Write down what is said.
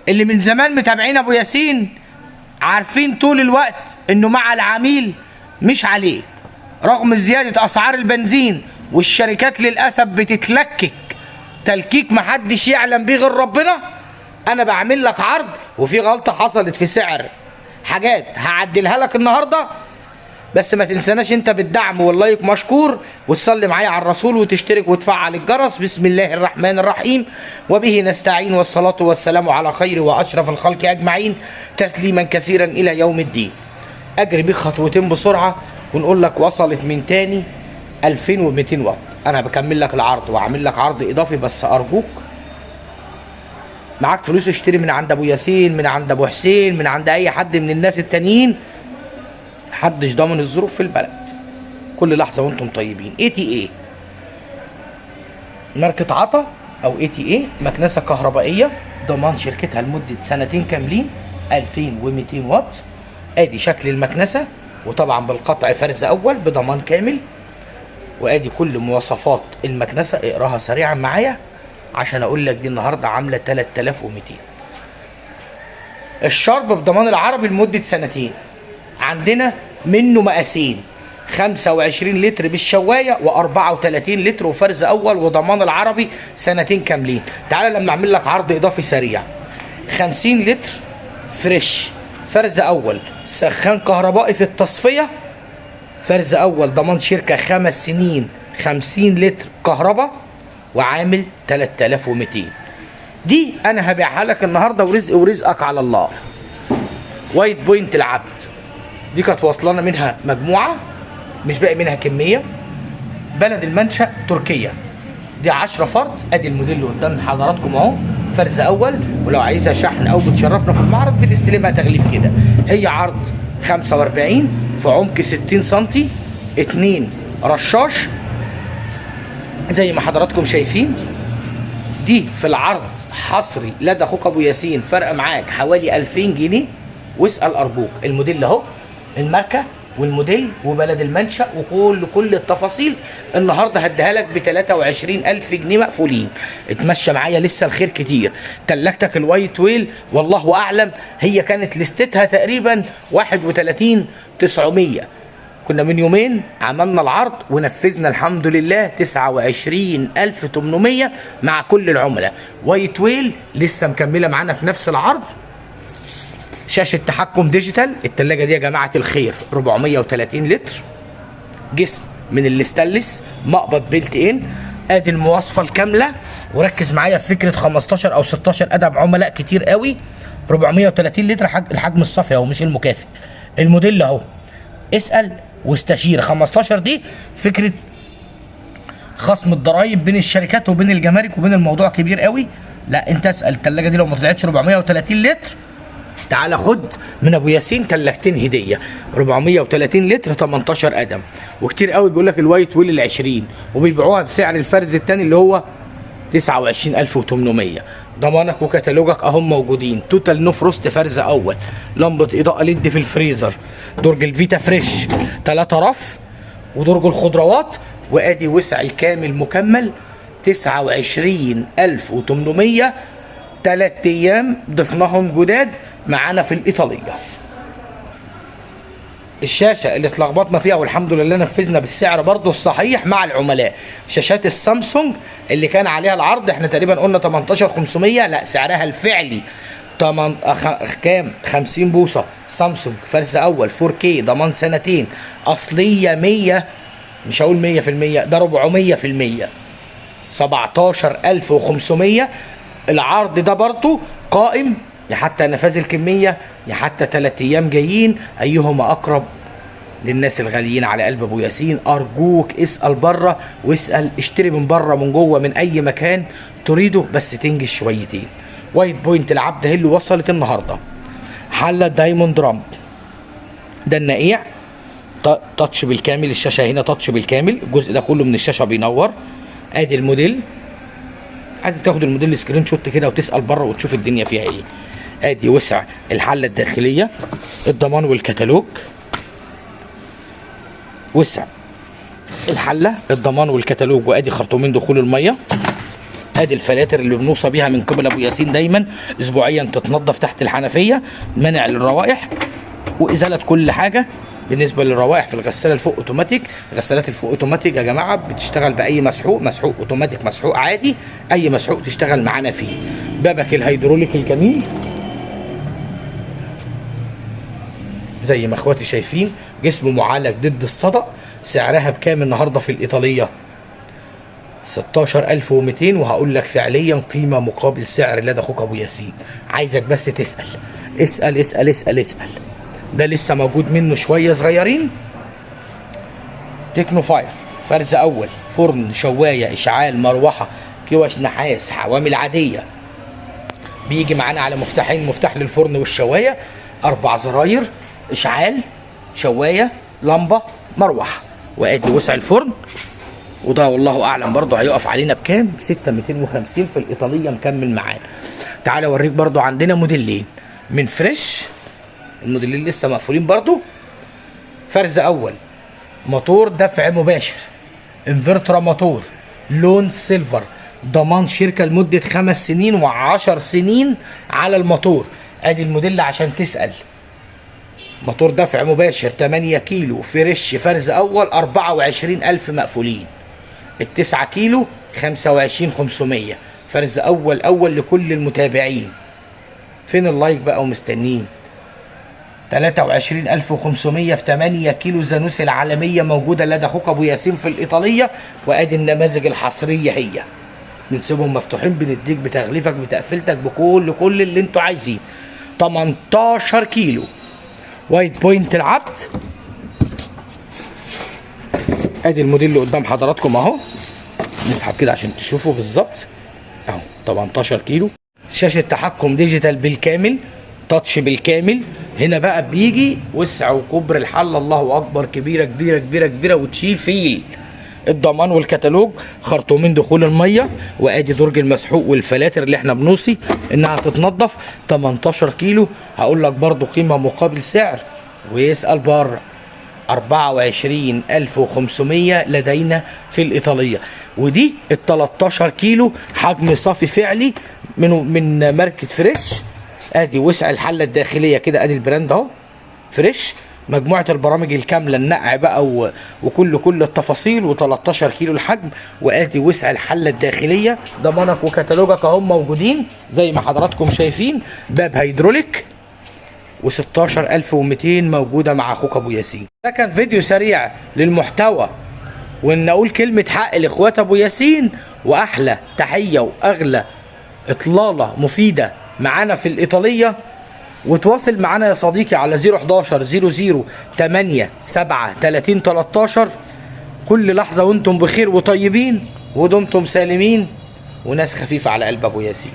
اللي من زمان متابعين ابو ياسين عارفين طول الوقت انه مع العميل مش عليه، رغم زيادة اسعار البنزين والشركات للاسف بتتلكك تلكيك محدش يعلم بيه غير ربنا. انا بعمل لك عرض، وفي غلطة حصلت في سعر حاجات هعدلها لك النهارده، بس ما تنساناش انت بالدعم وال like مشكور، وتصلي معايا على الرسول وتشترك وتفعل الجرس. بسم الله الرحمن الرحيم، وبه نستعين، والصلاة والسلام على خير واشرف الخلق اجمعين، تسليما كثيرا الى يوم الدين. اجري بيك خطوتين بسرعة ونقول لك وصلت من تاني 2200 واط. انا بكمل لك العرض واعمل لك عرض اضافي، بس ارجوك معاك فلوس اشتري من عند ابو ياسين، من عند ابو حسين، من عند اي حد من الناس التانيين. محدش ضامن الظروف في البلد. كل لحظة وانتم طيبين. ATA ماركة عطا او ATA، مكنسة كهربائية ضمان شركتها لمدة سنتين كاملين، 2200 واط. ادي شكل المكنسه، وطبعا بالقطع فرز اول بضمان كامل. وادي كل مواصفات المكنسه، اقراها سريعا معايا عشان اقول لك دي النهارده عامله 3200. الشارب بضمان العربي لمدة سنتين. عندنا منه مقاسين، 25 لتر بالشوايه و34 لتر وفرز اول وضمان العربي سنتين كاملين. تعالى لما اعمل لك عرض اضافي سريع. 50 لتر فريش فرز اول، سخان كهربائي في التصفيه، فرز اول، ضمان شركة 5 سنين، 50 لتر كهرباء، وعامل 3200. دي انا هبيعها لك النهارده، ورزق ورزقك على الله. وايت بوينت العبد، دي كانت واصلانا منها مجموعه، مش باقي منها كميه. بلد المنشأ تركيا. دي 10 فرد. ادي الموديل اللي قدام حضراتكم اهو، فرز اول. ولو عايزها شحن او بتشرفنا في المعرض بتستلمها تغليف كده. هي عرض 45 في عمق 60 سنتي، اتنين رشاش زي ما حضراتكم شايفين. دي في العرض حصري لدى اخوك ابو ياسين، فرق معاك حوالي 2000 جنيه. واسال ارجوك. الموديل اهو، الماركة والموديل وبلد المنشأ وكل التفاصيل. النهارده هديها لك ب 23000 جنيه مقفولين. اتمشى معايا، لسه الخير كتير. تلاجتك الوايت ويل، والله اعلم هي كانت لستتها تقريبا 31 900. كنا من يومين عملنا العرض ونفذنا الحمد لله 29800 مع كل العملاء. وايت ويل لسه مكملة معانا في نفس العرض. شاشة تحكم digital. التلاجة دي يا جماعة الخير 430 لتر، جسم من الاستانلس، مقبض built in. ادي المواصفة الكاملة، وركز معايا في فكرة 15 او 16 قدم، عملاء كتير قوي. 430 لتر، الحجم الصافي اهو مش المكافئ. الموديل اهو، اسأل واستشير. 15 دي فكرة خصم الضرايب بين الشركات وبين الجمارك وبين الموضوع كبير قوي. لا، انت اسأل. التلاجة دي لو ما طلعتش 430 لتر، تعالى خد من ابو ياسين تلاجتين هديه. 430 لتر، 18 قدم. وكتير قوي بيقول لك الوايت ويل ال 20، وبيبيعوها بسعر الفرز الثاني اللي هو 29800. ضمانك وكتالوجك اهم موجودين. total no frost فرز اول، لمبة اضاءه LED في الفريزر، درج الفيتا فريش 3 رف، ودرج الخضروات. وادي وسع الكامل مكمل 29800. 3 ايام ضفناهم جداد معانا في الايطاليه. الشاشة اللي اتلخبطنا فيها والحمد لله نفذنا بالسعر برضو الصحيح مع العملاء، شاشات السامسونج اللي كان عليها العرض، احنا تقريبا قلنا 18500، لا، سعرها الفعلي 8 كام؟ 50 بوصه سامسونج فرز اول 4K ضمان سنتين، اصلية 100، مش هقول 100%، ده 400%، 17500. العرض ده برضو قائم يا حتى نفاذ الكمية، يا حتى 3 أيام جايين، أيهما أقرب للناس الغاليين على قلب أبو ياسين. أرجوك اسأل بره واسأل، اشتري من بره، من جوه، من أي مكان تريده، بس تنجز شويتين. وايت بوينت العبد هي اللي وصلت النهارده. حلة دايموند رامب، ده النقيع touch بالكامل، الشاشة هنا touch بالكامل، الجزء ده كله من الشاشة بينور. ادي الموديل، عايز تاخد الموديل screenshot كده وتسال بره وتشوف الدنيا فيها ايه. ادي وسع الحلة الداخليه، الضمان والكتالوج. وسع الحله، الضمان والكتالوج، وادي خرطومين دخول الميه. ادي الفلاتر اللي بنوصى بيها من قبل ابو ياسين دايما اسبوعيا تتنظف تحت الحنفية، منع للروائح وازالة كل حاجة. بالنسبة للروائح في الغسالة الفوق اوتوماتيك، غسالات الفوق اوتوماتيك يا جماعة بتشتغل باي مسحوق، مسحوق اوتوماتيك، مسحوق عادي، اي مسحوق تشتغل معانا فيه. بابك الهيدروليك الجميل زي ما اخواتي شايفين، جسمه معالج ضد الصدأ. سعرها بكام النهارده في الايطالية؟ 16200، وهقول لك فعليا قيمة مقابل سعر لدى اخوك ابو ياسين. عايزك بس تسال اسال اسال اسال اسال. ده لسه موجود منه شوية صغيرين. تكنو فاير فرز اول، فرن، شوايه، اشعال، مروحة، كوش نحاس، حوامل عادية. بيجي معانا على مفتاحين، مفتاح للفرن والشوايه، 4 زراير، اشعال، شوايه، لمبة، مروحة. وادي وسع الفرن. وده والله اعلم برضه هيقف علينا بكام، 6250 في الايطالية. مكمل معانا. تعالى اوريك برضه عندنا موديلين من فريش، الموديلين لسه مقفولين برضه. فرز اول، موتور دفع مباشر، انفرتر موتور، لون silver، ضمان شركة لمدة 5 سنين و10 سنين على الموتور. ادي الموديل عشان تسأل. موتور دفع مباشر 8 كيلو فريش فرز اول، 24000 مقفولين. ال9 كيلو 25500، فرز اول اول لكل المتابعين. فين ال like بقى ومستنين؟ 23500 في 8 كيلو زانوسي العالمية موجودة لدى اخوك ابو ياسين في الإيطالية. وادي النماذج الحصرية هي، بنسيبهم مفتوحين، بنديك بتغليفك بتقفيلتك بكل كل اللي انتوا عايزين. 18 كيلو وايت بوينت العبد. ادي الموديل اللي قدام حضراتكم اهو، نسحب كده عشان تشوفوا بالظبط اهو. 18 كيلو، شاشة تحكم digital بالكامل، touch بالكامل. هنا بقى بيجي وسع وكبر الحلة، الله اكبر، كبيرة كبيرة كبيرة كبيرة وتشيل فيل. الضمان والكتالوج، خرطومين دخول المية، وادي درج المسحوق والفلاتر اللي احنا بنوصي انها تتنظف. 18 كيلو هقول لك برضو قيمة مقابل سعر، ويسأل بره. 24500 لدينا في الإيطالية. ودي ال 13 كيلو حجم صافي فعلي من ماركة فريش. ادي وسع الحلة الداخلية كده، ادي ال brand اهو فريش، مجموعة البرامج الكاملة، النقع بقى وكل التفاصيل، و13 كيلو الحجم. وادي وسع الحلة الداخلية، ضمانك وكتالوجك اهم موجودين زي ما حضراتكم شايفين. باب هيدروليك، و16200 موجودة مع اخوك ابو ياسين. ده كان فيديو سريع للمحتوى، وان اقول كلمة حق لاخوات ابو ياسين، واحلى تحية واغلى اطلالة مفيدة معانا في الايطالية. وتواصل معانا يا صديقي على 011 00 8 7 30 13. كل لحظة وانتم بخير وطيبين، ودمتم سالمين، وناس خفيفة على قلب ابو ياسين.